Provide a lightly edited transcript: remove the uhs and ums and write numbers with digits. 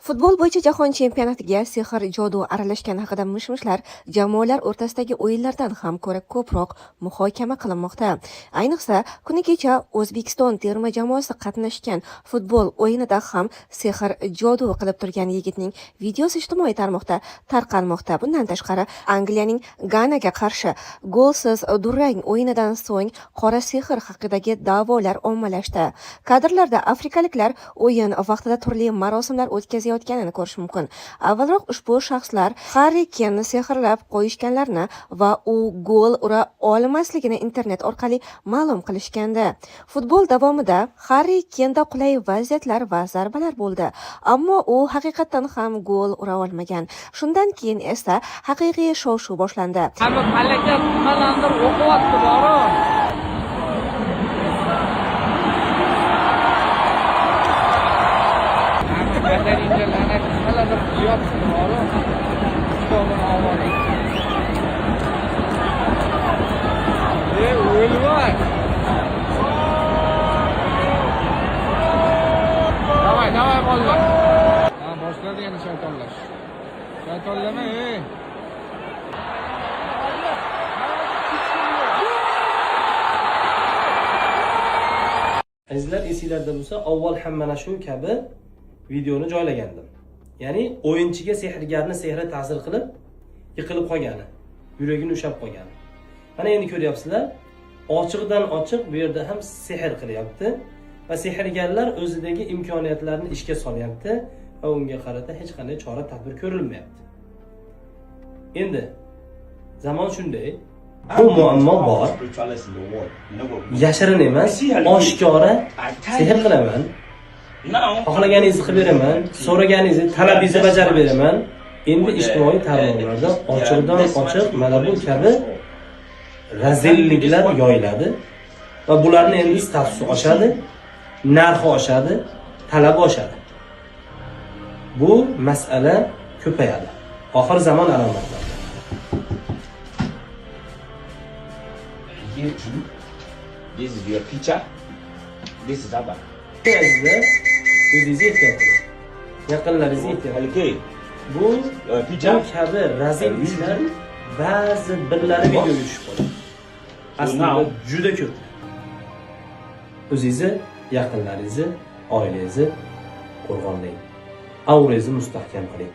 Futbol bo'yicha jahon chempionatiga sehr jodu aralashgani haqida mish-mishlar jamoalar o'rtasidagi o'yinlardan ham ko'ra ko'proq muhokama qilinmoqda. Ayniqsa, kuni kecha O'zbekiston terma jamoasi qatnashgan futbol o'yinida ham sehr jodu qilib turgan yigitning videosi ijtimoiy tarmoqda tarqalmoqda. Bundan tashqari, Angliyaning Ganaga qarshi golsiz durang o'yinidan so'ng qora sehr haqidagi da'volar ommalashdi. Kadrlarda afrikaliklar o'yin vaqtida turli marosimlar o'tkazayotganini ko'rish mumkin. Avvalroq ushbu shaxslar Harri Kenni sehrlab qo'yishganlarini va u gol ura olmasligini internet orqali ma'lum qilishgandi. Futbol davomida Harri Kenda qulay vaziyatlar va zarbalar bo'ldi, ammo u haqiqatdan ham gol ura olmagan. Shundan keyin esa haqiqiy shov-shuv boshlandi. Hamma palakat nimalarnidir o'qiyapti boru. Hamma Katarina la'nat nimalardir qilyapti boru. Kitobini olib. E, o'lmay. Давай, давай bolalar. Ha, boshladi yana shaytonlash. Shaytonlama, ey. Azizlar, esinglarda bo'lsa, avval ham mana shu kabi videoni joylagandim. Ya'ni o'yinchiga sehrgarni sehri ta'sir qilib, yiqilib qolgani, yuragini ushlab qolgani. Mana endi ko'ryapsizlar, ochiqdan ochiq bu yerda ham sehr qilyapti va sehrgarlar o'zidagi imkoniyatlarni ishga solyapti va unga qarata hech qanday chora tadbir ko'rilmayapti. Endi zamon shunday, bu muammo bor. Spiritualist in the world. You know what? Yashirin emas, oshkora sehr qilaman. Now, Xohlaganingizni qilib beraman, so'raganingizni, talabingizni bajarib beraman. Endi ijtimoiy tarmoqlarda ochiqdan ochiq mana bu kabi razilliklar yoyiladi va bularni endi statusi oshadi, narxi oshadi, talabi oshadi. Bu masala ko'payadi. Oxir zamon alomatlari. Here too, this is your teacher. This is Abba. Azizlar, o'zingizni ehtiyot qiling. Yaqinlaringizni ehtiyot qiling. Okay. Bu Your teacher. bu kabi razil ishlar ba'zi birlari videoga tushib qoladi. Aslida juda ko'p. O'zingizni, yaqinlaringizni, oilangizni qo'rg'onlang. Avrangizni mustahkam qiling.